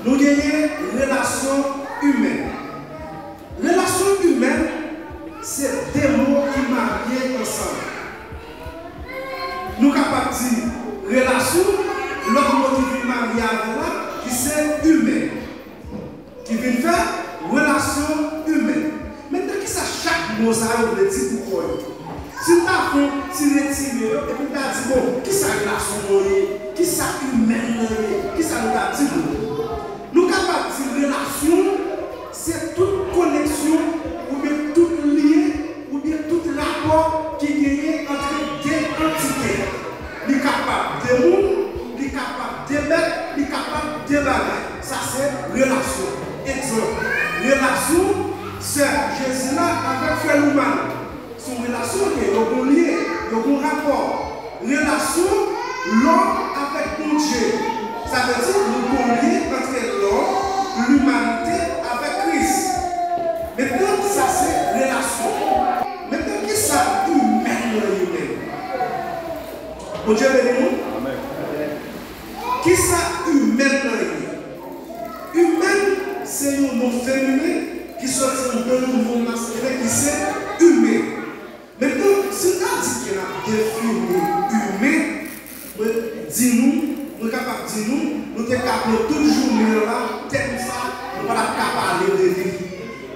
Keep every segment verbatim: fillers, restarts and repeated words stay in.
Nou genyen relasyon imèn. Relasyon imèn, se de mo ki marye ansanm. Nou kapab di relasyon, lòt mo ki vin marye avè l la, ki se imèn, ki vin fè relasyon imèn. Mentnan, kisa chak mo sa yo vle di pou kò yo? Si m ta fè yon ti retire yo, epi m ta di, bon, kisa relasyon an ye? Kisa imèn nan ye? Kisa nou ta di nou? Nou kapab di relasyon, se tout koneksyon, oubyen tout lyen, oubyen tout rapò ki genyen antre de antite. Li kapab de moun, li kapab de bèt, li kapab de bagay. Sa se relasyon. Egzanp, relasyon sè Jezi la avèk frè Louman. Se yon relasyon ke yo gon lyen, yo gon rapò. Relasyon lòm avèk Bondye. Sa vle di, nou gon lyen antre lòm, limanite, avèk Kris. Mentnan, sa se relasyon. Mentnan, kisa imèn nan ye menm? Bondye beni nou. Amèn. Kisa imèn nan ye? Imèn se yon non feminen ki soti anndan yon non maskilen ki se imen. Mentnan, si n ta di ke n ap defini imen, mwen di nou, mwen kapab di nou, nou te ka pran tout jounen an la, tèm sa, nou pa t ap ka pale de li.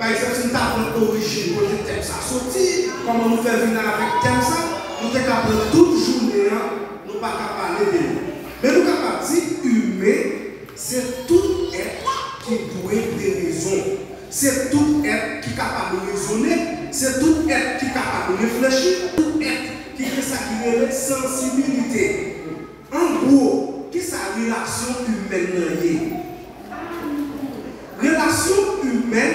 Pa egzanp, si n ta pran orijin kote tèm sa soti, kòman nou fè vin avèk tèm sa, nou te ka pran tout jounen an, nou pa ka pale de li. Men nou kapab di, imen, se tout èt ki dwe de rezon. Se tout èt ki kapab rezone. Se tout èt ki kapab reflechi. Tout èt ki gen sa ki rele sansibilite. An gwo, kisa relasyon imèn nan ye? Relasyon imèn,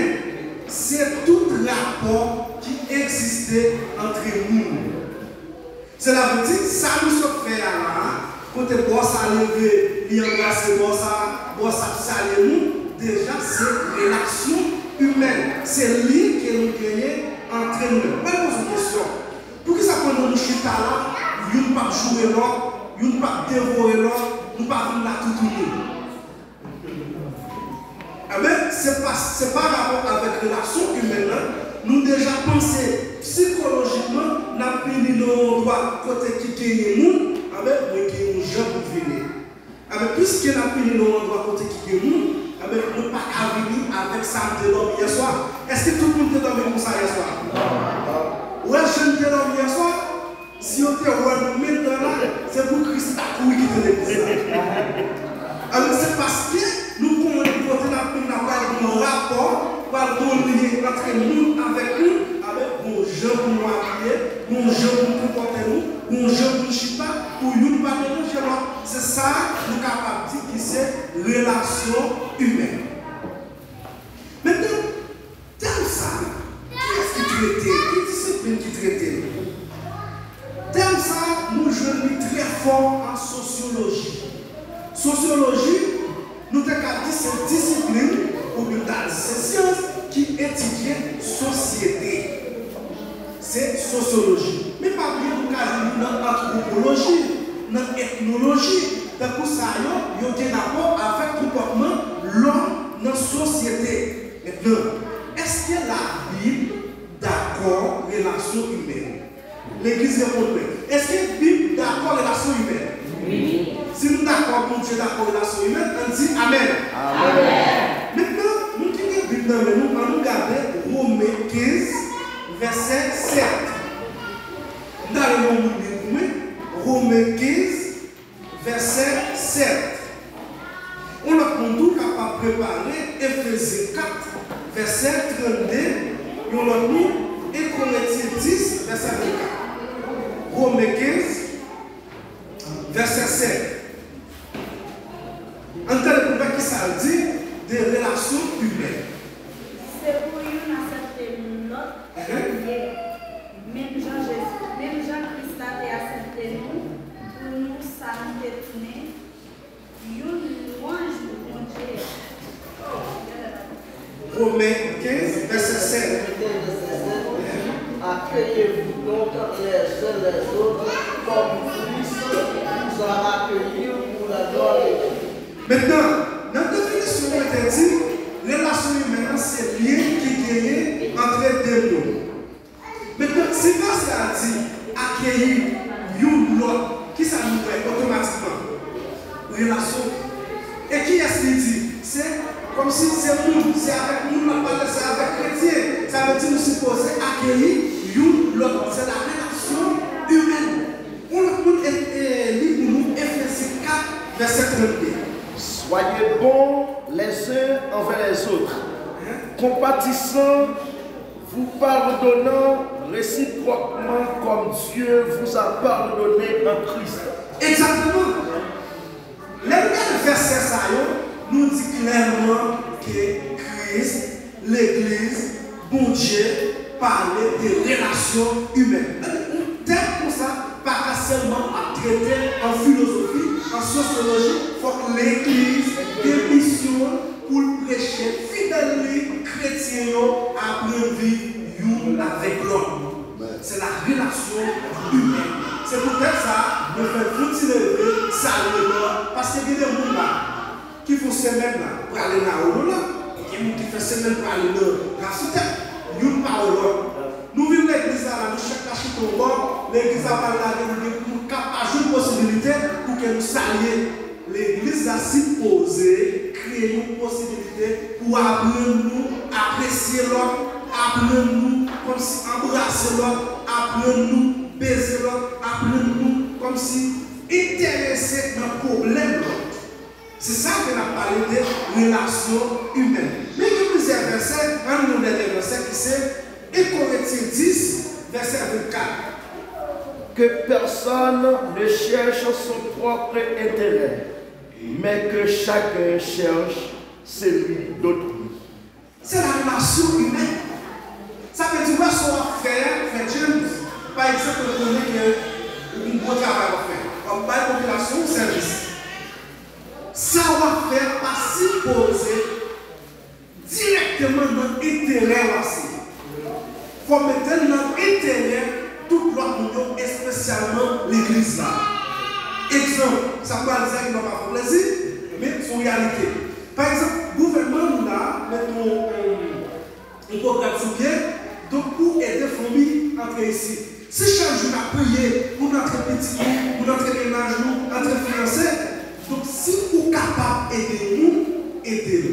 se tout rapò ki egziste antre moun. Sela vle di, sa nou sot fè a la a, kote bò sa leve, li anbrase bò sa, bò sa ap salye nou, deja se relasyon imèn. Se lyen ke nou genyen antre nou menm. Mwen poze yon kesyon. Poukisa pandan nou chita la, youn p ap joure lòt, youn p ap devore lòt, nou pa vin la toutouni? Ebyen, se pa, se pa rapò avèk relasyon imèn nan, nou deja panse sikolojikman n ap vini nan yon andwa kote ki genyen moun, ebyen, mwen gen yon jan pou m vini. Ebyen, piske n ap vini nan yon andwa kote ki gen moun, ebyen, mwen pa ka vini avèk sa m te dòmi yèswa. Èske tout moun te dòmi konsa yèswa? Ou wè jan m te dòmi yèswa? Si yo te wè nou mentnan la, se pou Kris ta kouri kite legliz la. Alò, se paske nou konnen kote n ap vin la pral gen yon rapò, pral gen yon lyen antre moun avèk moun, avèk yon jan pou nou abiye, yon jan pou nou konpòte nou, yon jan pou nou chita, pou youn pa deranje lòt. Se sa nou kapab di ki se relasyon imèn. Mentnan, tèm sa a, kiyès ki trete l? Ki disiplin ki trete l? Tèm sa a, nou jwenn li trè fò an sosyoloji. Sosyoloji, nou te ka di se disiplin, oubyen nou ta di se syans ki etidye sosyete. Se sosyoloji. Men pa bliye nou ka jwenn li nan antwopoloji, nan etnoloji. Tankou sa yo, yo gen rapò avèk konpòtman lòm nan sosyete. Mentnan, èske Labib dakò relasyon imèn? Legliz reponn mwen. Èske Bib dakò relasyon imèn? Wi. Si nou dakò, Bondye dakò relasyon imèn, ann di amèn. Amèn. Mentnan, nou ki gen Bib nan men nou, ann nou gade Women kenz, vèsè sèt. M ta renmen yon moun li l pou mwen. Women kenz, vèsè sèt. Yon lòt moun tou kapab prepare Efezyen kat, vèsè trannde, yon lòt moun, en Korentyen dis, vèsè vennkat. Women kenz, vèsè sèt. Ann tande pou n wè kisa l di de relasyon imèn. Se pou youn aksepte lòt. Ehn. Menm jan Jezi, menm jan Kris la te aksepte nou pou nou sa nou te tounen, yon lwanj pou Bondye. Women kenz, vèsè sèt. Accueillez-vous donc les uns les autres, comme Christ vous a accueillis pour la gloire de Dieu. Mentnan, nan definisyon mwen Kòmsi se moun, se avèk moun l ap pale, se avèk kretyen. Sa vle di nou sipoze akeyi youn lòt. Se la relasyon imèn. Yon lòt moun e, e, li pou nou Efezyen kat, vèsè trannde. Soyez bons les uns envers les autres, compatissants, vous pardonnant réciproquement comme Dieu vous a pardonné en Christ. Egzakteman. Lè nou gade vèsè sa yo, nou di klèman ke Kris, Legliz, Bondye pale de relasyon imèn. Yon tèm konsa pa ka sèlman ap trete an filozofi, an sosyoloji, fòk Legliz gen misyon pou l preche fidèl li, kretyen yo, aprann viv youn avèk lòt. Se la relasyon imèn. Se poutèt sa, mwen fè yon ti leve, salye lòt, paske gen de moun la ki fè yon semèn la, prale nan Awlo la, gen moun ki fè semèn prale nan Rasitèk, youn pa wè lòt. Nou vin legliz la, la, nou chak ka chita yon bò, legliz la pral lage nou gen pou nou ka pa jwenn posibilite pou ke nou salye. Legliz la sipoze kreye yon posibilite pou aprann nou apresye lòt, aprann nou kòmsi anbrase lòt, aprann nou beze lòt, aprann nou kòmsi enterese nan pwoblèm lòt. Se sa ke n ap pale de relasyon imèn. Men gen plizyè vèsè, ann li yon dènye vèsè ki se en Korentyen dis, vèsè vennkat. Que personne ne cherche son propre intérêt, mais que chacun cherche celui d'autrui. Se la relasyon imèn. Sa vle di, wè sa w ap fè a, Frè James, pa egzanp, ou konnen ke ou gen yon bon travay w ap fè. W ap bay popilasyon yon sèvis. Sa w ap fè a pa sipoze dirèkteman nan enterè w ase. Fò w mete l nan enterè tout lòt moun yo, espesyalman legliz la. Egzanp, sa m pral di a genlè pa fè w plezi, men se yon reyalite. Pa egzanp, gouvènman nou la mete yon, yon, yon pwogram sou pye, donk pou ede fanmi antre isit. Si chak jou n ap priye pou n antre pitit nou, pou n antre mennaj nou, antre fiyanse, donk si ou kapab ede moun, ede l.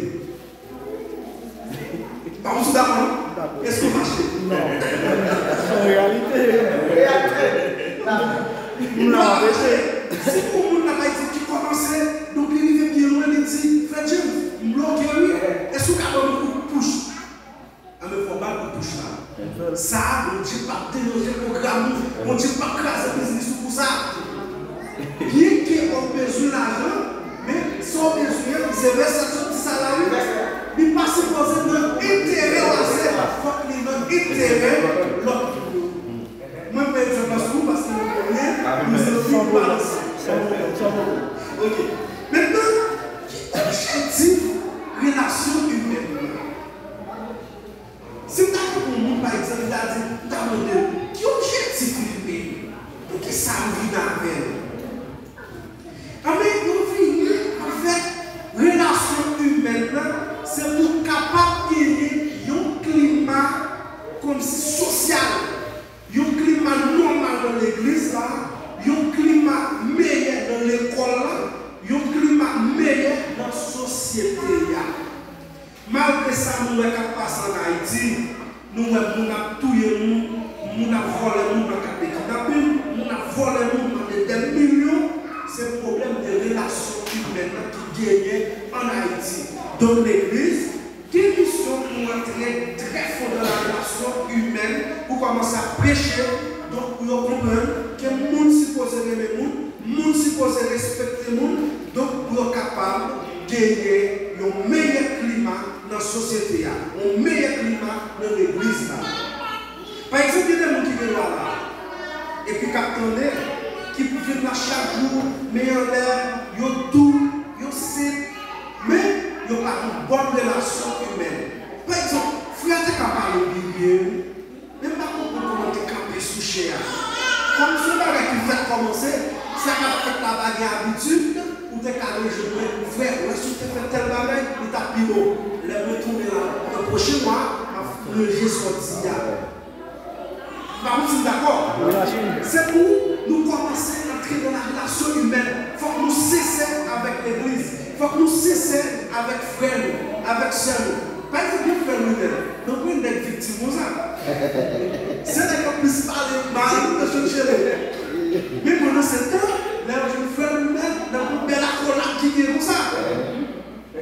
Pa konn si w dakò, non? Èske w fache? Non. Se yon reyalite. Reyalite. Non, fache. Si pou moun nan pa di ki kòmanse, donk li rive byen lwen, li di, Frè James, m bloke wi. Èske w ka ban m yon kout pouch? Anben, fò w ba l kout pouch la. Sa, Bondye p ap deranje pwogram ou. Bondye p ap kraze biznis ou pou sa. Byenke w bezwen lajan, men sa w bezwen an, se vèsè soti sa la wi. Li pa sipoze nan enterè w ase, fòk li nan enterè lòt moun yo. Mwen pran egzanp la sou ou paske mwen konnen nou se anpil balanse. Ok. Mentnan, ki objektif relasyon imèn nan? Si m ta gen pou moun, pa egzanp, m ta di, m ta mande l, ki objektif li menm? Poukisa l vin avè l? Anben, nou vini avèk relasyon imèn nan, se pou kapab genyen yon klima kòmsi sosyal, yon klima nòmal nan legliz la, yon klima meyè nan lekòl la, yon klima meyè nan sosyete a. Malgre sa nou wè k ap pase ann Ayiti, nou wè moun ap touye moun, moun ap vòlè moun nan kad de kidnapin, moun ap vòlè moun nan de dèt milyon, se pwoblèm de relasyon imèn nan ki genyen ann Ayiti. Donk legliz gen misyon pou antre trè fon nan la relasyon imèn, pou kòmanse ap preche, donk pou yo konprann ke moun sipoze renmen moun, moun sipoze respekte moun, donk pou yo kapab genyen yon meyè klima nan sosyete a, yon meyè klima nan legliz la. Pa egzanp, gen de moun ki gen lwa la, epi k ap tande, ki vin la chak jou, men anlè, yo tou, yo senp, men yo pa gen bòn relasyon imèn. Pa egzanp, frè a te ka pale byen, wi. Men m pa konprann kòman l te kanpe sou chè a. Kòm se yon bagay ki fèk kòmanse, sa k ap fèt la pa gen abitid, ou te ka rejwenn mwen, frè, ou wè si w te fè tèl bagay, li t ap pi bon. Lè mwen tounen la, nan pwochen mwa, m ap ranje sa w di a. M pa konn si n dakò. Se pou nou kòmanse antre nan la relasyon imèn. Fòk nou sensè avèk legliz. Fòk nou sensè avèk frè nou, Avèk sè nou. Pa egzanp, yon frè Rinèl. Donk, wi, nèg viktim konsa. Se nèg k ap plis pale, mari m nan chonchele. Men pandan se tan, lè yo jwenn frè Rinèl, nan yon bèl akolad ki gen konsa.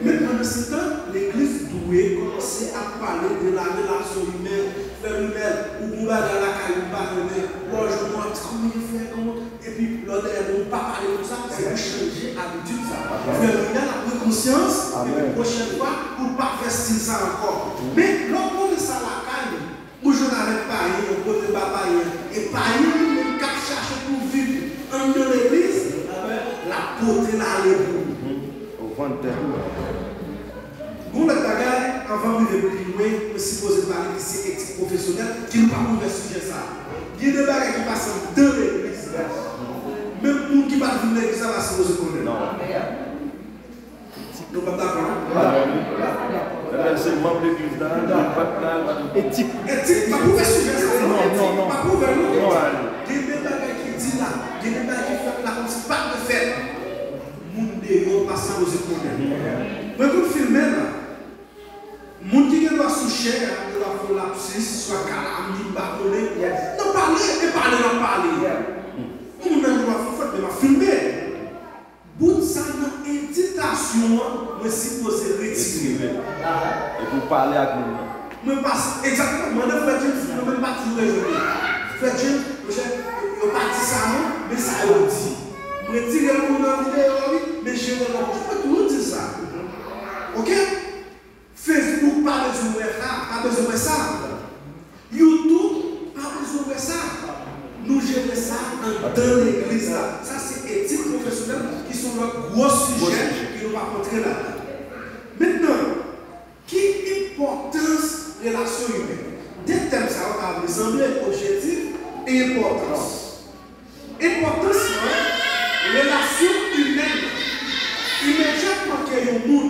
Men pandan se tan, legliz dwe kòmanse ap pale de la relasyon imèn, frè Rinèl, ou gon bagay lakay ou m pa renmen, lè w jwenn yon ti kòman yo fè, kòman, epi lè w dèyè men w pa pale konsa, se pou chanje abitid sa. Frè Rinèl ap pran konsyans, epi pwochèn fwa, pou l pa fè stil sa ankò. Men, lè w konnen sa lakay ou, ou jwenn avèk payen, ou kote ba payen, e payen li menm k ap chache pou viv anndan legliz, l ap pote l ale pou ou. Ou vann tèt ou. Gon lòt bagay, anvan m rive pi lwen, mwen sipoze pale ki se etik pwofesyonèl, ki nou pa ouvè sijè sa a. Gen de bagay ki pase anndan legliz la. Menm moun ki pa t vin legliz la pa sipoze konnen. Non. Nou pa t dakò, non? Menm lè se manm legliz la, li pa t la, li pa t... Etik. Etik, pa pou ouvè sijè sa, non, non, etik, non, pa pou ouvè, non. Non, ale. Gen de bagay ki di la, gen de bagay ki fèt la, kòmsi pa t fèt. Moun deyò pa sipoze konnen. Mwen konn filme la. Moun ki gen dwa sou chè a, gen dwa fè lapsis, swa kalamite, m pa konnen. Nan pale, e pale, nan pale. Yon moun nan gen dwa fè fòt, men m ap filme. Bout sa nan editasyon an, mwen sipoze retire. Epi w pale ak moun nan. Mwen pa, egzakteman, mande frè James, mwen menm pa toujou rezone. Frè James, monchè, yo pa di sa non, men sa yo di. M retire l pou nan videyo a, wi, men jere l nan poch. Mwen toujou di sa. Oke? Facebook pa bezwen wè sa, pa bezwen wè sa. YouTube pa bezwen wè sa. Nou jere sa anndan legliz la. Sa se etik pwofesyonèl ki se yon lòt gwo sijè ke nou p ap rantre ladan. Mentnan, ki enpòtans relasyon imèn? De tèm sa yo ka vle sanble objektif e enpòtans. Enpòtans lan, relasyon imèn. Imedyatman ke yon moun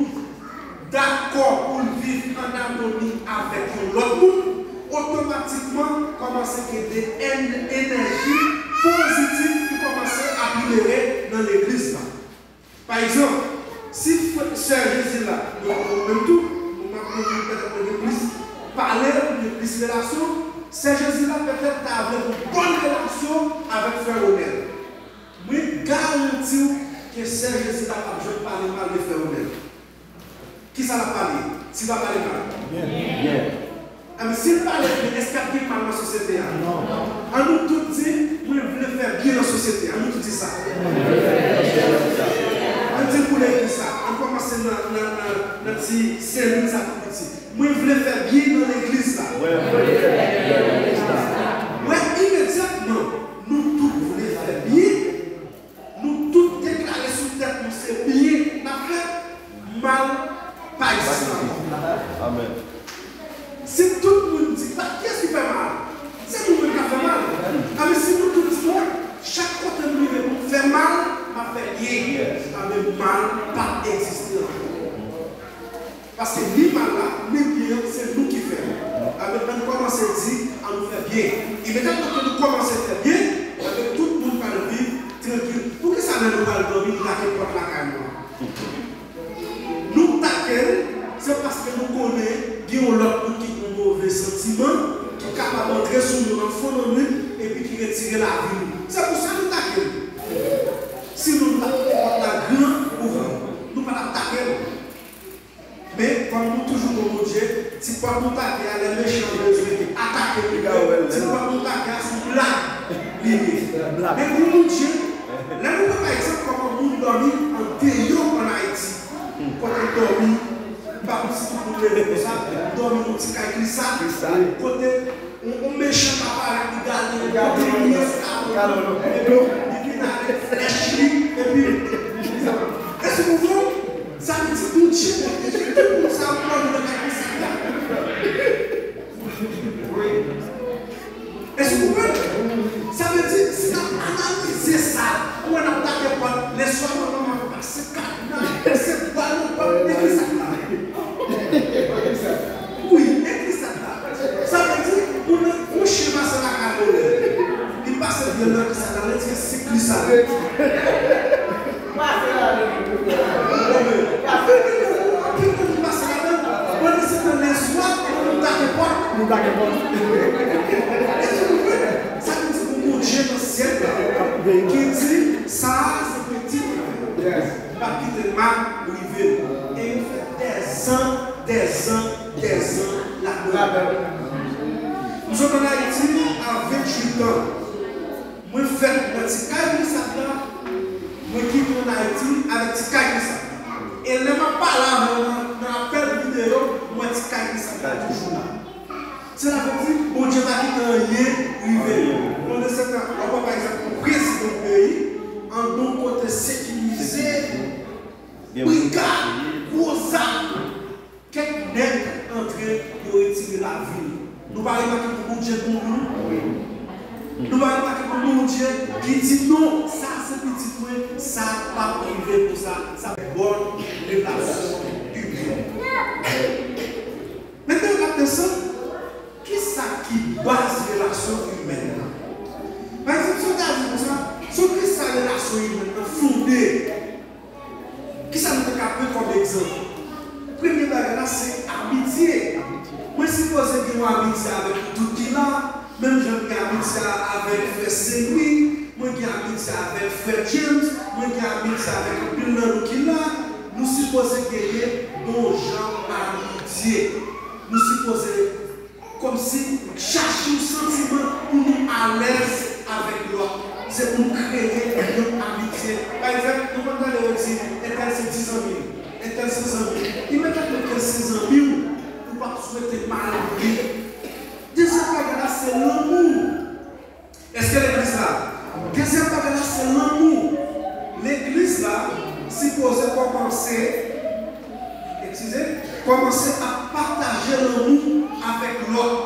dakò pou l viv ann amoni avèk yon lòt moun, otomatikman kòmanse gen de èn-, enèji pozitif ki kòmanse ap libere nan legliz la. Pa egzanp, si frè, sè Jezi la, nou, nou menm tou, nou pa, nou, nou petèt nou gen plis pale, nou gen plis relasyon, sè Jezi la petèt ta vle yon bòn relasyon avèk frè Ronèl. Mwen garanti w ke sè Jezi la p ap janm pale mal de frè Ronèl. Kisa l ap pale? Si l pa pale mal. Byen. Byen. Enben, si l pale byen, èske ap gen mal nan sosyete a? Non. An nou tout di, mwen vle fè byen nan sosyete a. An nou tout di sa. An di l pou legliz la. An kòmanse nan, nan, nan, nan ti selil sa tou piti. Mwen vle fè byen nan legliz la. Mwen vle fè byen nan legliz la. Wè, imedyatman, nou tout vle fè byen. Nou tout deklare sou tèt nou se byen n ap fè, mal pa egziste ankò. Amèn. Si tout moun di, pa, kiyès ki fè mal? Se nou menm k ap fè mal. Amèn. Si nou tout di, bon, chak kote m rive pou m fè mal, m ap fè byen. Amèn. Mal pa egziste ankò. Paske ni mal la, ni byen an, se nou ki fè l. Amèn. Ann kòmanse di, ann nou fè byen. Imedyatman ke nou kòmanse fè byen, anben, tout moun pral viv trankil. Poukisa lè nou pral dòmi, nou take pòt lakay nou an? Nou take l, se paske nou konnen gen yon lòt moun ki gen yon move santiman, ki kapab antre sou nou nan fon lannwit, epi ki retire lavi nou. Se pou sa nou take l. Sinon, nou t ap kite pòt la gran ouvri. Nou pa t ap take l. Men, kòm nou toujou gon Bondye, ti pòt nou take a, lè mechan bezwen atake nou, ti pòt nou take a, se yon blag li ye. Men gon Bondye, lè nou pran pa egzanp kòman moun dòmi andeyò ann Ayiti, kote l dòmi, m pa konn si tout moun leve konsa, dòmi nan ti kay glisad, kote yon, yon mechan ka parèt, li gade, li gade, li eskalon, epi li vin avèk flèch li, epi, èske w konprann? Sa vle di Bondye pwoteje tout moun sa yo k dòmi nan kay glisad la. Èske w konprann? Sa vle di, si n ap analize sa, ou wè n ap take pòt, lè swa manman pase kat nan, se bwa nan pòt, e ki sa k la? Wi, e ki sa k la? Sa vle di, pou nou, yon chen pase lakay volè. Li pase vye nan ki sa la, li di se ki sa. Pase la, li. Bon, men, pase. Sa vle di gon Bondye nan syèl la ki di, "Sa a se pitit mwen." Li p ap kite mal rive l. E yo fè dèzan, dèzan, dèzan ladan l. M sot ann Ayiti a venntuit an. Mwen fèt nan ti kay Grisad la, mwen kite ann Ayiti avèk ti kay Grisad la. E lè m ap pale avè w nan, nan apèl videyo, m wè ti kay Grisad la toujou la. Sela vle di, Bondye pa kite anyen rive l. Pandan se tan, w ap wè, pa egzanp, yon prezidan yon peyi, anndan yon kote sekirize, brigad, gwo zam. Kèk nèg antre, yo retire lavi l. Nou pa remake pou Bondye bon pou nou? Nou pa remake pou Bondye ki di, "Non, sa se pitit mwen, sa p ap rive pou sa, sa bòn relasyon imèn." Mentnan, n ap desann, kisa ki baz relasyon imèn nan? Pa egzanp, si w ta di konsa, sou kisa relasyon imèn nan fonde? Kisa nou ta ka pran kòm egzanp? Premye bagay la, se amitye. Mwen sipoze gen yon amitye avèk ou tout ki la, menm jan m gen amitye avèk frè Sen Lwi, mwen gen amitye avèk frè James, mwen gen amitye avèk anpil nan nou ki la. Nou sipoze genyen bon jan amitye. Nou sipoze kòmsi chache yon santiman pou nou alèz avèk lòt. Se pou n kreye yon amitye. Pa egzanp, nou konn tande yo di, "Entèl se ti zanmi m, entèl se zanmi m." Imèt nenpòt kèl se zanmi w, ou p ap swete mal pou li. Dezyèm bagay la, se lanmou. Èske legliz la? Dezyèm bagay la, se lanmou. Legliz la sipoze kòmanse, eskize, kòmanse ap pataje lanmou avèk lòt.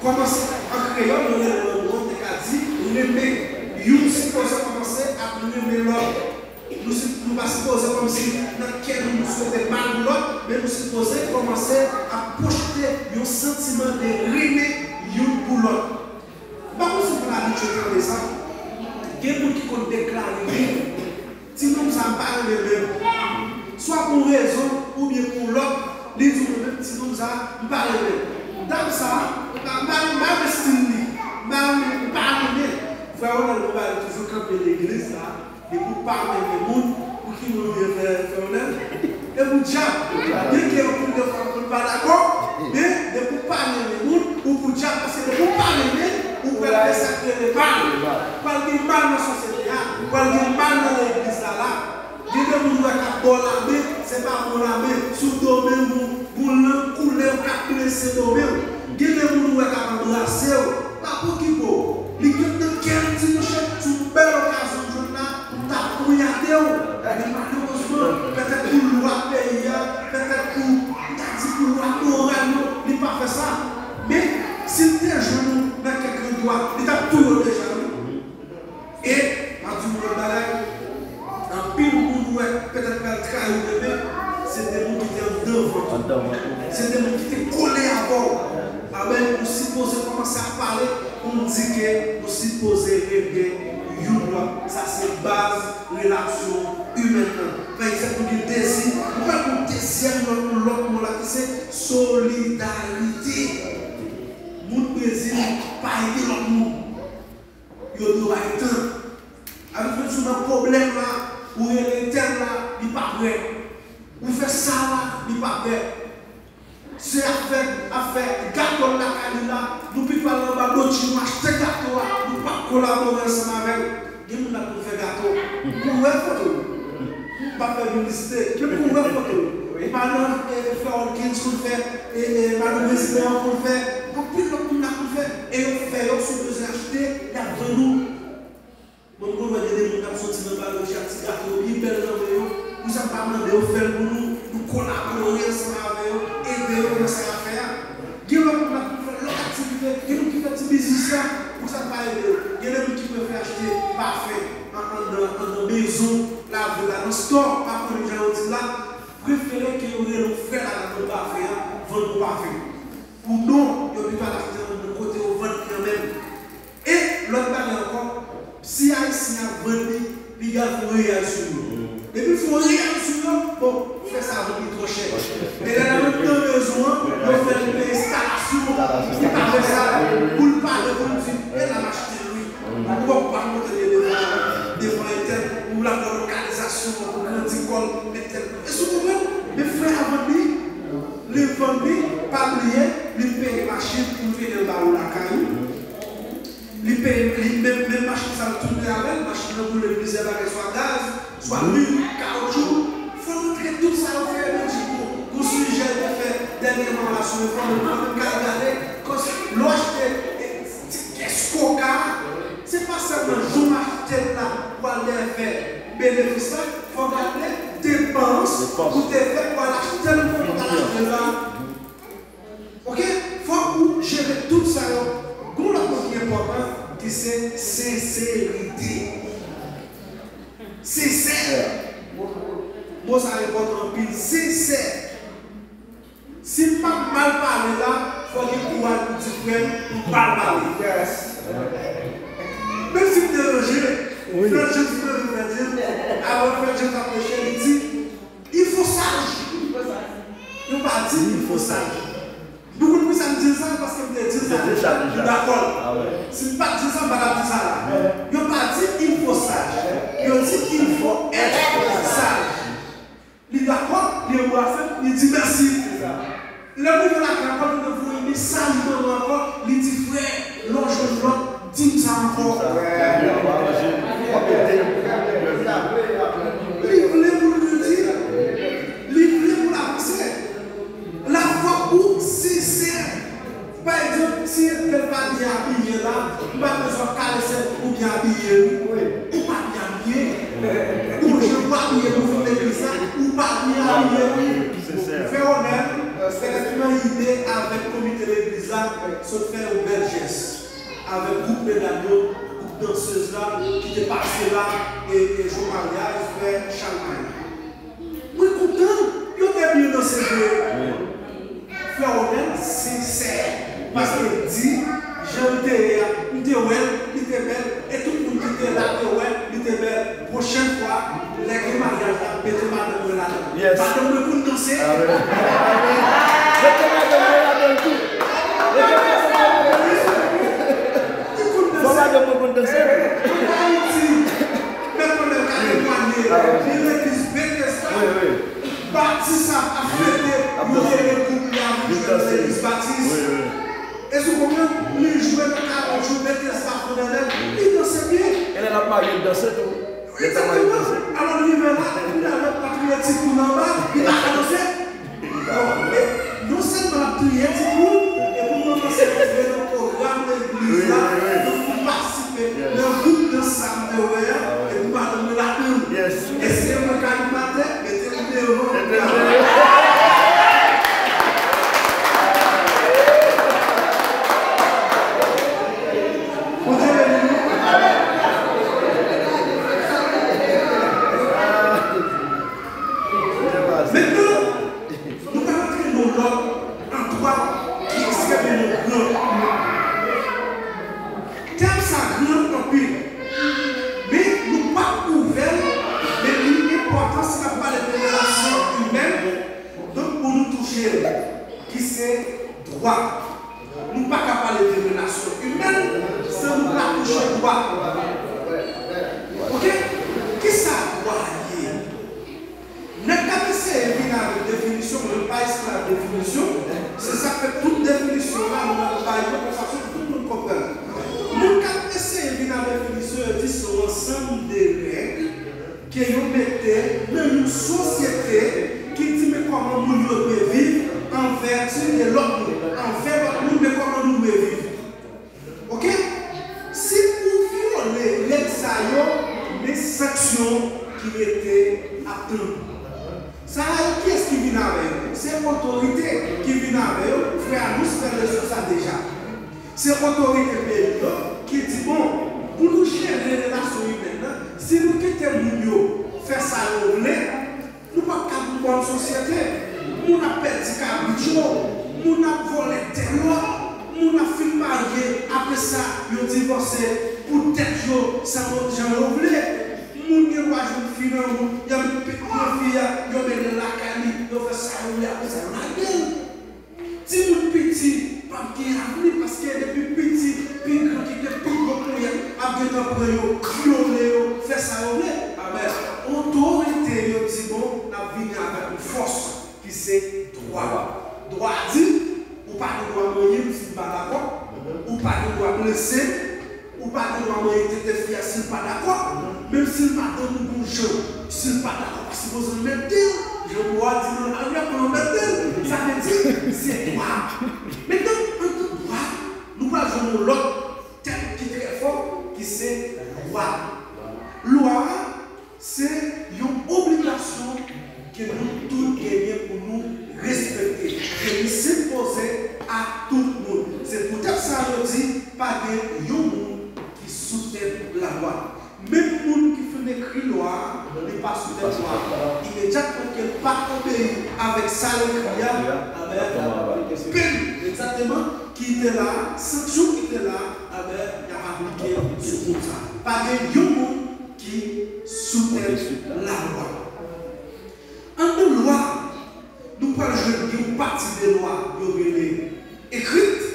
Kòmanse, an kreyòl, nou rele lanmou an, te ka di renmen. Youn sipoze kòmanse ap renmen lòt. Nou si, nou pa sipoze kòmsi nan kè nou, nou swete mal pou lòt, men nou sipoze kòmanse ap pwojte yon santiman de renmen youn pou lòt. M pa konn si nou abitye tande sa. Gen moun ki konn deklare, "Wi, ti nonm sa a m pa renmen menm." Swa pou yon rezon oubyen pou yon lòt, li di, "Mwen menm, ti nonm sa a, m pa renmen." Dam sa a, m pa, m pa, m pa renmen stil li. M pa renmen, m pa renmen. Frè Ronald Montmagny toujou kanpe legliz la. Depi w pa renmen moun, pou ki moun ou ye, frè, frè Ronald? E pou dyab. Byenke anpil de fwa moun pa dakò, men depi w pa renmen moun, ou pou dyab, paske depi w pa renmen, ou pral fè sa k rele mal. Pral gen mal nan sosyete a, pral gen mal nan legliz la la. Gen de moun ou wè k ap ba w lamen, se pa bon lamen, sou do menm ou, gon lang koulè w k ap blese do menm. Gen de moun ou wè k ap anbrase w, pa pwokipe w. Li gentan kè l di, "Monchè, se yon bèl okazyon m jwenn la, m t ap pouyade w." Men malerezman, petèt pou lwa peyi a, petèt pou, m ta di pou lwa moral yo, li pa fè sa. Men, si l te jwenn ou nan kèk andwa, li t ap touye w deja, wi. E, m ap di w yon lòt bagay, anpil moun ou wè petèt pral trayi w demen, se de moun ki te anndan vant ou. Se de moun ki te kole avè w. Amèn. Nou sipoze kòmanse ap pale pou n di ke nou sipoze renmen youn lòt. Sa se baz relasyon imèn nan. Pa egzanp, nou gen dezi. Nou pral pran dezyèm lòt, lòt mo la ki se solidarite. Moun Brezil pa ede lòt moun. Yo dwe bay tan. Avèk frè, si w nan pwoblèm la, ou rele tèl la, li pa prè. Ou fè sa la, li pa prè. Se afè, afè gato l lakay li la, nou pito al anba doti nou achte gato a, nou pa kolabore ansanm avè l. Gen moun la pou fè gato. Pou wè foto. M pa fè piblisite, men pou wè foto. E madan, e, frè Watkins konn fè, e, e, madan prezidan an konn fè, anpil lòt moun la konn fè. E yo fè yo, si w bezwen achte, y ap vann ou. Mwen, m konn wè gen de moun k ap soti nan baloji ak ti gato yo byen bèl nan men yo. Pou sa m pa mande yo fè l pou nou, nou kolabore ansanm avè yo, ede yo nan sa y ap fè a. Gen lòt moun k ap fè lòt aktivite, gen moun ki fè ti biznis la, pou sa m pa ede yo. Gen de moun ki prefere achte pafen an, anndan, anndan mezon lavil la, nan stò, pa konnen jan yo di l la, prefere ke yo rele yon frè la k ap vann pafen an, vann yon pafen. Pou non, yo pito al achte nan kote yo vann li an menm. E lòt bagay ankò, si Ayisyen ap vann li, piga l fè yon reyèl sou yo. Depi l fè yon reyèl sou yo, bon, frè sa a vann li twò chè. E lè l ap nan mezon an, yo fè l peye enstalasyon. Li pa Li peye machin pou l mennen l ba ou lakay ou. Li peye, li menm, menm machin sa l tounen avè l, machin nan boule plizyè bagay, swa gaz, swa lwil, kawotchou. Fò nou trete tout sa yo fè, nou di, bon, gon sijè nou fè dènyèman la sou enfò, nou fò nou ka gade, kòs lè w achte ti kès koka, se pa sèlman jou m achte l la pou al dèyè fè benefis la, fò w gade depans ou te fè pou al achte l, pou al achte l la. Ok? Fòk ou jere tout sa yo. Gon lòt mo ki enpòtan, ki se senserite. Sensè. Mo sa enpòtan anpil. Sensè. Si m pa mal pale la, fò gen kouraj pou di frè m, m mal pale. Menm si m deranje, frè James, frè James, avan frè James ap preche, li di, Il faut sage. Yo pa di il faut sage. Nou konn poukisa m di l sa, paske m te di l sa deja, m dakò. Si m pa t di l sa, m pa t ap di sa la. Yo pa di il faut sage. Yo di il faut être sage. Li dakò, li anbrase m, li di mèsi. Lè m rive lakay, ankò, li voye mesaj ban mwen ankò, li di, frè, lè w jwenn lòt, di m sa ankò. Li vle pou l grandi, li vle pou l avanse. La fwa ou sensè. Pa egzanp, si entèl pa byen abiye la, ou pa bezwen karese l pou byen abiye, wi. Ou pa byen abiye. Ou jan pou abiye pou vin legliz la, ou pa byen abiye, wi. Frè Ronel, se nan ide avèk komite legliz la, sot fè yon bèl jès. Avèk gwoup medam yo, gwoup dansèz la, ki te pase la, e, e jou maryaj frè Chalmay la. Mwen kontan, yo te byen danse vre. Frè Ronel sensè, paske l di, jan l te ye a, m te wè l, li te bèl, e tout moun ki te la te wè l, li te bèl. Pwochèn fwa, lè gen maryaj la, mete madanm mwen ladan. Madanm mwen konn danse. Mete madanm mwen ladan tou. Mete madanm mwen ladan tou. Li konn danse. Fò madanm mwen konn danse tou. Ayiti, mèt Ronel ka temwanye, li legliz Betesda. Batis ap, ap fete, yo rele gwoup la, yo jwenn legliz Batis. Èske w konprann? Li jwe nan kawotchou, mete sa pou Ronel, li danse byen. E lè l ap marye, l danse tou. Egzakteman. Alò, li rive la, epi la, lòt la touye ti kou nan anba, li pa ka danse. Bon, e non sèlman l ap touye ti kou, epi nou panse l antre nan pwogram legliz la, donk pou l patisipe nan gwoup dans sa m te wè a, epi madanm mwen ladan l. Èske mwen ka animatè? Mete m deyò. Bondye beni nou. Mentnan, nou pral antre nan yon lòt andwa ki ekstrèmeman gran. Tèm sa gran anpil. Men nou p ap ouvè l, men li enpòtan si n ap pale de relasyon imèn, donk pou nou touche l, ki se dwa. Nou pa ka pale de relasyon imèn san nou pa touche dwa. Oke? Kisa dwa ye? Nèg k ap eseye vin avèk definisyon, mwen pa esklav definisyon, se sa k fè tout definisyon la, nou ap bay yo yon fason pou tout moun konprann. Moun k ap eseye vin ak definisyon, yo di se yon ansanm de règ ke yo mete nan yon sosyete ki di men kòman moun yo dwe viv an vèti de lòt moun, anvè lòt moun, men kòman nou dwe viv. Oke? Si ou vyole règ sa yo, men sanksyon ki rete ap tann ou. Sa a yo, kiyès ki vin avè yo? Se otorite ki vin avè yo. Frè Anous fè leson sa deja. Se otorite peyi yo ki di, bon, pou nou jere relasyon imèn nan, si nou kite moun yo fè sa yo vle, nou p ap ka viv nan yon sosyete. Moun ap pèdi kabrit yo, moun ap vòlè tè lòt, moun ap fin marye, apre sa, yo divòse pou tèt yo, sa lòt jan yo vle. Moun gen dwa jwenn fi nan wout, y ap pran fi a, yo mennen l lakay li, yo fè sa yo vle, apre sa, yo lage l. Timoun piti p ap gen avni, paske depi piti, pi gran ki gen pi gwo ponyèt ap gentan pran yo, vyole yo, fè sa yo vle. Amèn. Otorite yo di, bon, n ap vini avèk yon fòs ki se dwa. Dwa di, ou pa gen dwa Pa gen dwa blese, ou pa gen dwa manyen tete fi a si l pa dakò. Menm si l madanm ou gon jan, si l pa dakò, pa sipoze l mete l. Jan bò a di nan lari a, pa mete l. Sa vle di, se dwa. Mentnan, anndan dwa, nou pral jwenn yon lòt tèm ki trè fò, ki se lwa. Lwa a, se yon obligasyon ke nou tout genyen pou nou respekte, ke li sipoze a tout moun. Se poutèt sa yo di, pa gen yon moun ki sou tèt lalwa. Menm moun ki fin ekri lwa a, li pa sou tèt lwa a. Imedyatman ke l pa obeyi avèk sa l ekri a, anben, y ap aplike penn, egzakteman, ki te la, sanksyon ki te la, anben, y ap aplike sou moun sa. Pa gen yon moun ki sou tèt lalwa. Anndan lwa, nou pral jwenn gen yon pati de lwa yo rele ekrit,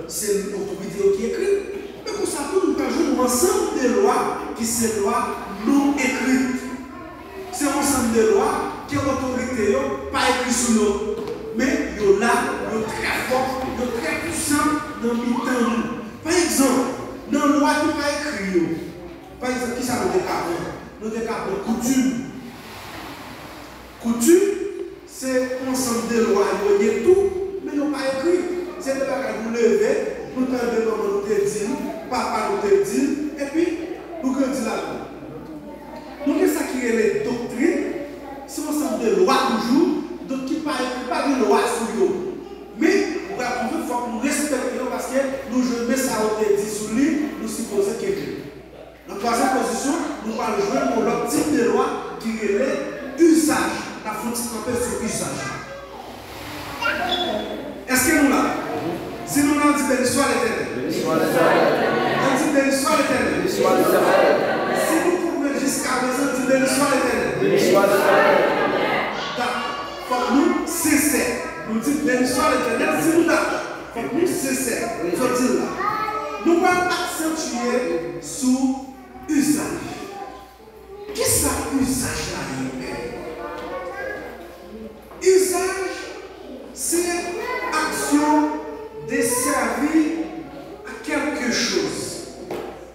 se otorite yo ki ekrit. Men konsa tou, nou pral jwenn yon ansanm de lwa ki se lwa non ekrit. Se yon ansanm de lwa ke otorite yo pa ekri sou yo. Men yo la, yo trè fò, yo trè pwisan nan mitan nou. Pa egzanp, nan lwa ki pa ekri yo, pa egzanp, kisa nou te ka pran? Nou te ka pran koutim. Koutim, se yon ansanm de lwa yo ye tou, men yo pa ekri. Se de bagay nou leve, nou tande manman nou te di l, papa nou te di l, epi nou grandi ladan l. Nou gen sa ki rele doktrin, se yon ansanm de lwa toujou, donk ki pa ekri, pa gen lwa sou yo. Men, ou pral twouve fòk nou respekte yo paske nou jwenn men sa yo te di sou li, nou sipoze kenbe l. Nan twazyèm pozisyon, nou pral jwenn yon lòt tip de lwa ki rele izaj. N ap fè yon ti kanpe sou izaj. Èske nou la? Si nou la, di, "Beni swa Letènèl." Beni swa Letènèl. Ann di, "Beni swa Letènèl." Beni swa Letènèl. Si nou konprann jiskaprezan, di, "Beni swa Letènèl." Beni swa Letènèl. Dakò. Fòk nou sensè. Nou di, "Beni swa Letènèl." Si nou dakò, fòk nou sensè. Sa w di l la. Nou pral aksantye sou izaj. Kisa izaj la ye menm? Izaj se aksyon de sèvi a kèlke choz.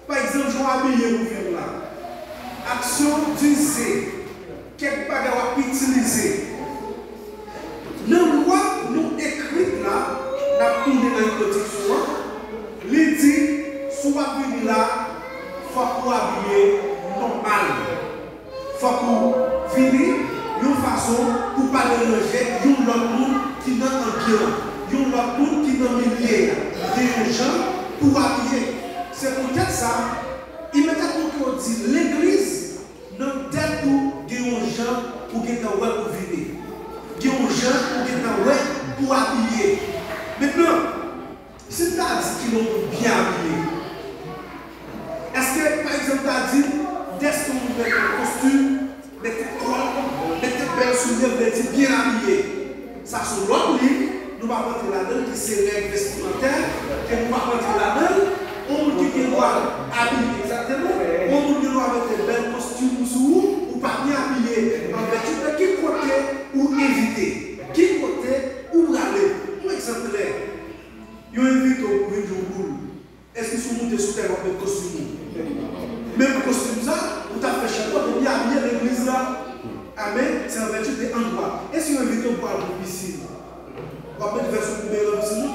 Pa egzanp, jan w abiye pou vin la. Aksyon dize, kèk bagay w ap itilize. Nan lwa non ekrit la, n ap tounen nan entwodiksyon an, li di, si w ap vini la, fòk ou abiye nòmal. Fòk ou vini yon fason pou pa deranje yon lòt moun ki nan anbyans, yon lòt moun ki nan milye a. Gen yon jan pou w abiye. Se poutèt sa, imedyatman ke w di legliz, nan tèt ou, gen yon jan ou gentan wè pou vini. Gen yon jan ou gentan wè pou abiye. Mentnan, si m ta di kilè yon moun byen abiye, èske, pa egzanp, ta di, dèske yon moun mete kostim, mete kòd, mete bèl soulye, vle di byen abiye? Sa se yon lòt liv, nou p ap rantre ladan l, ki se règ vestimantè, ke nou p ap rantre ladan l. Yon moun ki gen dwa abiye egzakteman, yon moun gen dwa mete bèl kostim sou ou, ou pa byen abiye, an vèti de ki kote ou envite, ki kote ou prale. Yon egzanp klè, yo envite w pou vin jwe boul. Èske si w moute sou tèren w ap met kostim ou? Menm kostim sa, ou t ap fè chèlbò, ou byen abiye legliz la. Amèn. Se an vèti de an dwa. E si yo envite w pou al nan pisin? W ap met vès ou koube nan pisin nan?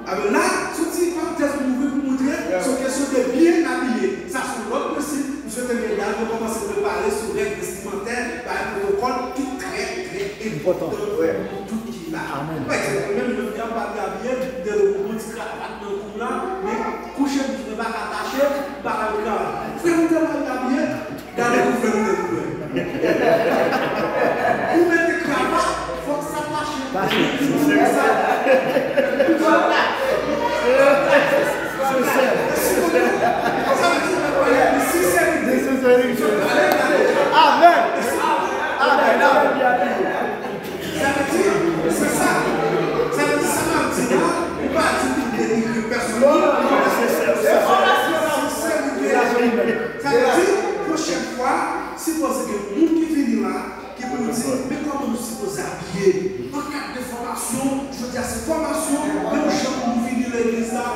Amèn. La, se yon ti parantèz pou m ouvri pou montre, se yon kesyon de byen abiye. Sa se yon lòt prensip. M swete medam yo kòmanse prepare sou règ vestimantè, bay pwotokòl ki trè, trè enpòtan pou nou tout ki la. Amèn. Pa egzanp, mwen menm, jodi a, m pa byen abiye, m te leve pou bon ti kravat nan kou m la, men kouche m, mwen pa ka tache, m pa ka met kravat. Frè m tèlman byen abiye, gade pou frè m te kouvè. Ou mete kravat, fòk sa tache. Tache. Sa, se sè. Sa vle di, si se Amèn. Amèn. Amèn. Sa vle di, se sa. Sa vle di, sa m ap di la, ou pa di pou denigre pèsonn. Non, non, non, se sè. Se sè. Sa vle di, pwochèn fwa, sipoze ke moun ki vini la, ki pou nou di, men kòman nou sipoze abiye. Nan kad de fòmasyon, jodi a se fòmasyon, menm jan pou nou vini legliz la,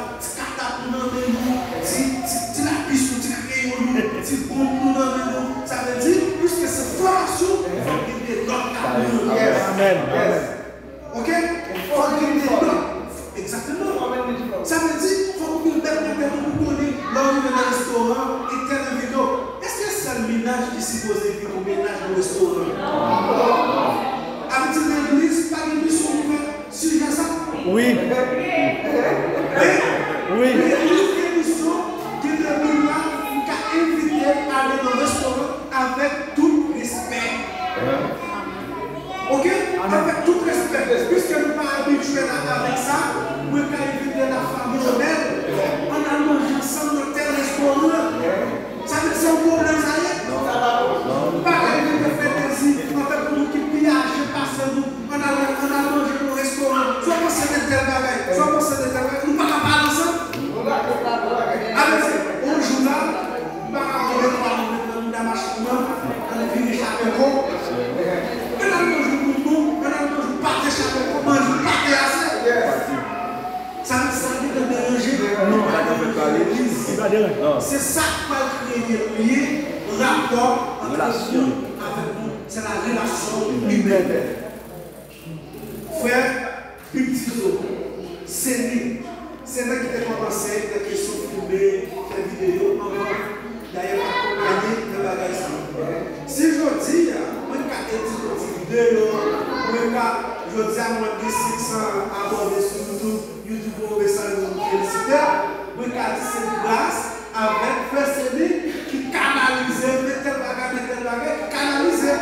Amèn. Amèn. Ok? Fòk gen de nòt. Egzakteman. Sa vle di, fòk ou gen bèt nan tèt ou pou konnen lè w rive nan restoran, entèl envite w. Èske sèl mennaj ki sipoze envite w mennaj nan restoran? Abitid legliz pa gen misyon pou fè sijè sa? Wi. Wi. Legliz gen misyon, gen de moun la, ou ka envite l ale nan restoran avèk tout respè. Ok? Avèk tout respè, piske nou pa abitye la avèk sa, mwen ka envite la fanmi Onèl, ann al manje ansanm nan tèl restoran. Sa vle di se yon pwoblèm sa ye? Ou pa ka envite frè Dezi, antanke moun ki pi aje pase nou, ann al, ann al manje nan restoran. Sa w panse de tèl bagay? Sa w panse de tèl bagay? Nou pa ka pale ansanm? Sa vle di, yon jou la, m pa ka pran de twa moun met nan mouda machin nan, ann vire chapèko. Ann al manje yon bout bon, ann al manje yon pate chapèko, manje yon pate ase. Sa vle di sa gentan deranje, li pa deranje legliz. Se sa k pral kreye lyen, rapò ant moun avèk moun. Se la relasyon imèn. Frè Big Tizo, se li. Se mwen ki te kòmanse nan kesyon filme, fè videyo anvan. Dayè, m ap konpaye nan bagay sa. Si jodi a, mwen ka edite yon ti videyo, mwen ka, jodi a, mwen gen senk san abòne sou YouTube, YouTube voye mesaj, mwen felisite. Mwen ka di se gras avèk frè Seni ki kanalize, met tèl bagay, met tèl bagay, ki kanalize.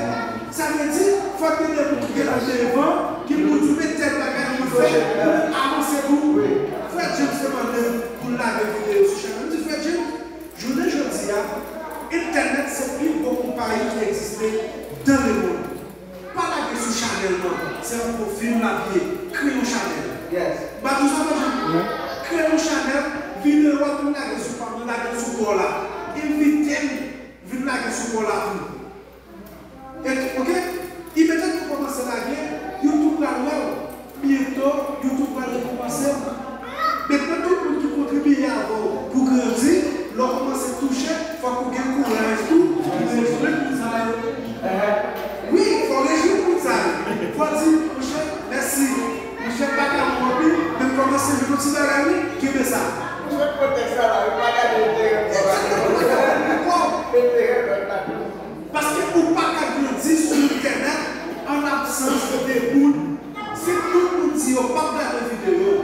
Sa vle di, fòk gen de moun ki gentan devan, ki pou di, met tèl bagay pou fè, pou avanse pou ou. Frè James te mande m pou l lage videyo sou chanèl. M di, frè James, jounen jodi a, entènèt se pi gwo konpayi ki egziste dans le monde. Pa lage sou chanèl mwen, se yon pwofil m ap ye. Kreye yon chanèl. Yes. M ap di w sa, frè James. Kreye yon chanèl, videyo a pou lage sou pa mwen, lage l sou kò w la. Envite m vin lage sou kò w la tou. E, ok? Imedyatman ou kòmanse lage, YouTube pral wè w. Byento, YouTube pral rekonpanse w. Mentnan, tout moun ki kontribye avè w pou grandi, lè w kòmanse touche, fòk ou gen kouraj tou pou rejwi moun sa yo. Wi, fò w rejwi moun sa yo. Fò w di, monchè, mèsi. Monchè, m pa ka bon anpil, men m kòmanse jwenn yon ti bagay, wi, kenbe sa. Ou jwenn kontèks la la, wi, pa gade enterè kò w. Egzakteman, pa gade enterè kò w. Enterè lòt la tou. Paske ou pa ka grandi sou entènèt an absans de moun. Si tout moun di yo p ap gade videyo,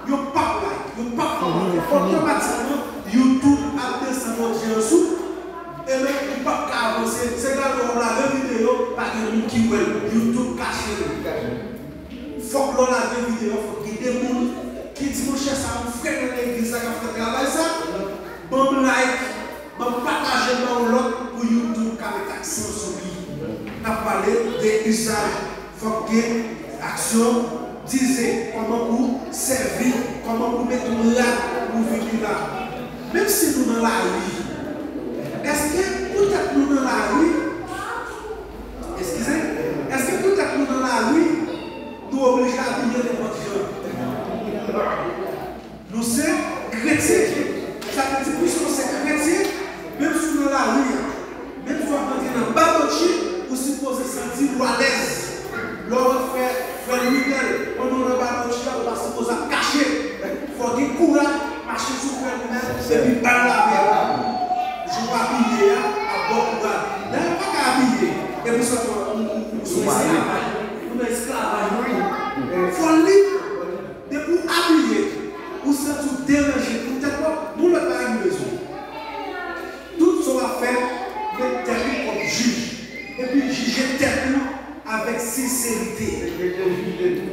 yo p ap like, yo p ap kòmante, otomatikman, YouTube ap desann odyans ou. Ebyen, ou p ap ka avanse. Se gade w ap lage videyo, pa gen moun ki wè l. YouTube kache l. Fòk lè w lage videyo, fòk gen de moun ki di, monchè, sa yon frè nan legliz la k ap fè travay sa. Ban m like, ban m pataje l ba yon lòt pou YouTube ka met aksan sou li. N ap pale de usage. Fòk gen aksyon, dize, kòman pou sèvi, kòman pou met yon rad pou vini la. Menm si nou nan lari, èske poutèt nou nan lari, eskize, èske poutèt nou nan lari, nou oblije abiye nenpòt jan? Nou se kretyen. Sa vle di, piske w se kretyen, menm si w nan lari a, menm si w ap rantre nan babotchi, ou sipoze santi w alèz. Lè w wè frè, frè Louinèl, pandan w nan babotchi a, ou pa sipoze ap kache. Fò w gen kouraj, mache sou frè Louinèl, epi ba l lamen. Jan w abiye a, ap ba w kouraj. Dayè, ou pa ka abiye, epi w santi w, ou, ou, ou sou esklavaj. Ou nan esklavaj, wi. Fò w lib. Depi w abiye, ou santi w deranje pou tèt w, gon lòt bagay nou bezwen. Tout sa w ap fè, met tèt ou kòm jij. Epi jije tèt ou avèk senserite.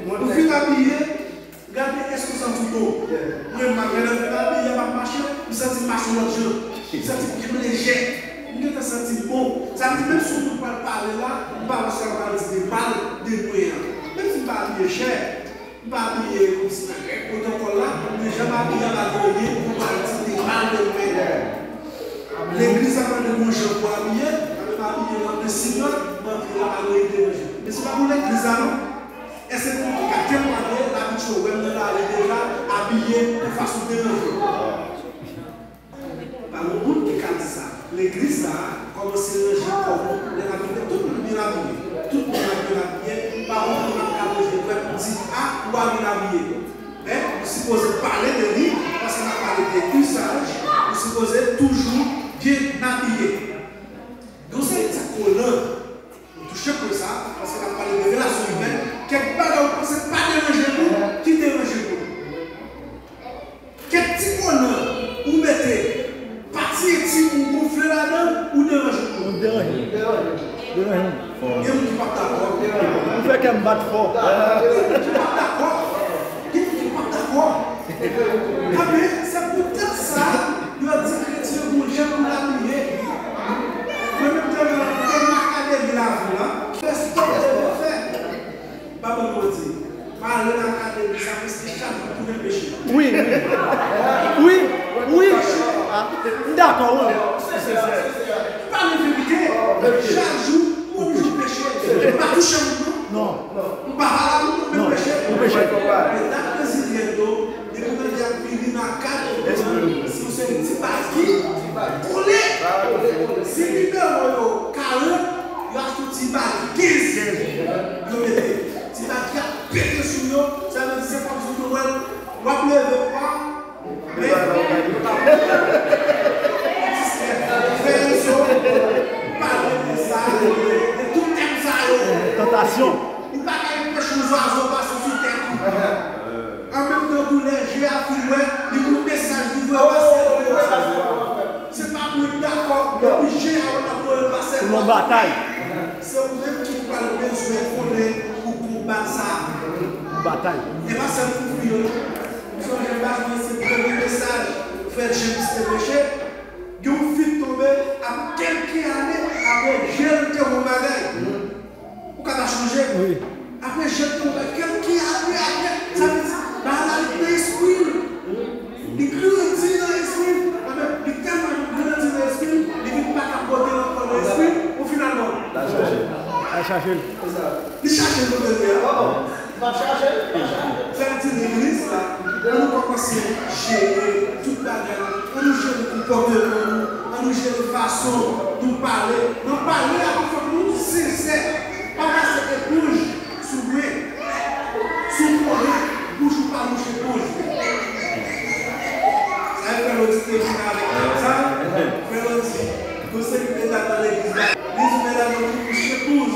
Ou fin abiye, gade èske w santi w bon. Mwen, m ap, lè m fin abiye, m ap mache, m santi m mache yon lòt jan. M santi m pi lejè. M gentan santi m bon. Sa vle di, menm si yon moun pral pale la, m pa wè sa yo pral di de mal de mwen an. Menm si m pa abiye chè, m pa abiye kòmsi nan rèk pwotokòl la, men jan m abiye a pa gen anyen pou m al di de mal de mwen. Legliz la mande m yon jan pou abiye, m abiye nan prensip la, m antre la pa gen anyen ki deranje. Men se pa pou legliz la non. Èske moun ki ka temwaye, l abitye wè m nan lari deja, abiye yon fason deranje. Pa gen moun ki ka di sa. Legliz la kòmanse ranje kò nou lè l ap rive. Tout moun byen abiye. Tout moun byen abiye. Pa gen Ou pa byen abiye. Men, ou sipoze pale de li, paske n ap pale de usaj, ou sipoze toujou byen abiye. Gen yon seri ti kolan, nou touche pwen sa, paske n ap pale de relasyon imèn, kèk bagay ou panse pa deranje nou, ki deranje nou. Kèk ti kolan ou mete, pati entim ou gonfle ladan, ou deranje nou. Nou deranje. Deranje. Gen moun ki p ap dakò. Ou fè kè m bat fò. Gen moun ki p ap dakò. Gen moun ki p ap dakò. Amen. Se poutèt sa, yo di kretyen gon jan pou l abiye. Mwen menm tèlman, tèlman akademi lavi la, respè, respè. Pa ban nou manti. Mwen ale nan akademi sa prèske chak jou pou tounen peche. Wi, wi. Wi, wi. Ah, m dakò, wi. Pale verite. Chak jou, mwen toujou peche. M pa touche moun, non. Non. M pa pale a moun, mwen peche. Ou peche. Medam brezilyen yo, depi w tande y ap vini nan akademi, se yon seri ti bagi kole. Si nimewo yo karant, yo achte yon ti bagi kenz. Yo mete. Ti bagi ap pete sou yo, sa vle di se kòmsi nou wè l, w ap leve pwa, men, fè rezo, pale de sa, de tout tèm sa yo. Tantasyon. Ou pa ka anpeche yon zwazo pase sou tèt ou. An menm tan tou, lè je a fin wè, li gon mesaj li voye pase. Se pa pou l dakò, epi je a wè l ap voye pase. Se yon batay. Se ou menm ki pral bezwen konnen pou konbat sa. Yon batay. E pa sèl pou fi yo, non. M sonje m pa jwenn se premye mesaj Frè James te preche. Gen yon fi k tonbe ap kèlke ane apre je l te wè yon bagay. Ou ka pa chonje. Wi. Apre je l tonbe, kèlke ane apre, sa vle di, bagay la ret nan espri l. Li grandi nan espri l. Anben, li tèlman grandi nan espri l, li vin pa ka pote l ankò nan espri l, pou finalman. L al chache l. L al chache l. Li chache l kote l ye a. Fè di legliz la, ann nou kòmanse jere tout bagay. Ann nou jere konpòteman nou, ann nou jere fason nou pale. Nan pale a, fòk nou sensè. Pa pase eponj sou mwen. Si w konnen, bouch ou pa mouche eponj. Sa e fè Lodi te vin avèk sa. Fè Lodi, nou se medam nan legliz la. Li di medam yo ki mouche eponj.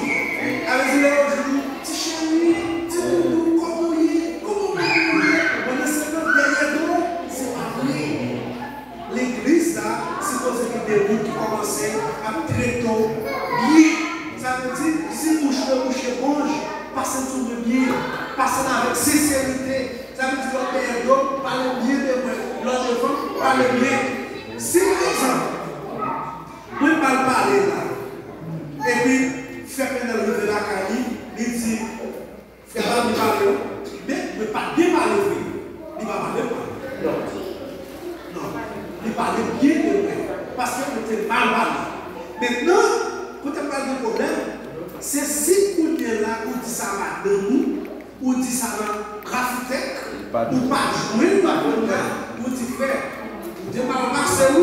Sa vle di lè yo di nou, ti cheri, ti doudou, kòman w ye? Kòman w ye? Pandan se tan dèyè do, se pa vre. Legliz la sipoze gen de moun ki kòmanse ap trete w byen. Sa vle di, si bouch mwen mouche eponj, pase l sou mwen byen, pase l avèk senserite. Sa vle di, lè w dèyè do m, pale byen de mwen, lè w devan m, pale byen. Si, pa egzanp, mwen mal pale la, epi frè Pènèl rive lakay li, li di, Frè pa byen pale non, men mwen pa byen pale vre. Li pa pale mal. Non. Non. Li pale byen de mwen. Paske mwen te mal pale. Mentnan, kote m pral gen pwoblèm, se si kounye la ou di sa madanm ou, ou di sa nan Rafitèk, ou pa jwenn madanm la, ou di frè, ou te mal pase wi.